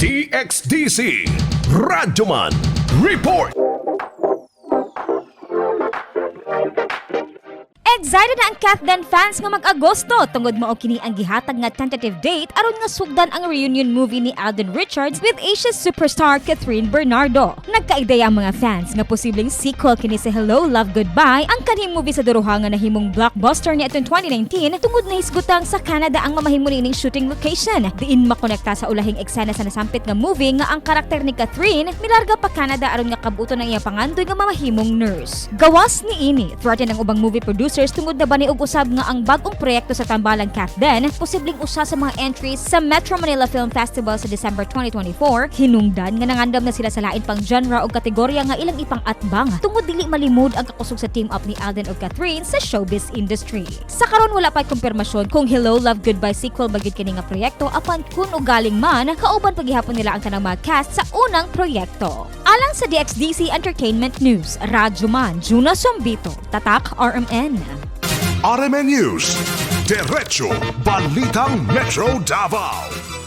DXDC Radyoman Report. Excited na ang KathDen fans nga mag-Agosto tungod mao kini ang gihatag nga tentative date aron nga sugdan ang reunion movie ni Alden Richards with Asia's superstar Kathryn Bernardo. Nagkaideya ang mga fans nga posibleng sequel kini sa Hello, Love, Goodbye, ang kanhing movie sa duruha nga nahimong blockbuster ni atong 2019, tungod nahisgutang sa Canada ang mamahimo niining shooting location. Diin makonekta sa ulahing eksena sa nasampit nga movie nga ang karakter ni Kathryn milarga pa Canada aron nga kabuton ang iyang pangandoy nga mamahimong nurse. Gawas niini, threaten ang ubang movie producers tungod na bani og usab nga ang bag-ong proyekto sa tambalang KathDen posibleng usa sa mga entries sa Metro Manila Film Festival sa December 2024. Hinungdan nga nangandam na sila sa lain pang genre o kategorya nga ilang ipang-atbang tungod dili malimod ang kakusog sa team up ni Alden ug Kathryn sa showbiz industry. Sa karon, wala pa'y kumpirmasyon kung Hello, Love, Goodbye sequel ba gyud kini nga proyekto, apan kun ugaling man, kauban paghihapon nila ang tanang mga cast sa unang proyekto. Alang sa DXDC Entertainment News, Radyoman, Juna Sombito, Tatak RMN. RMN News. Diretso Balitang Metro Davao.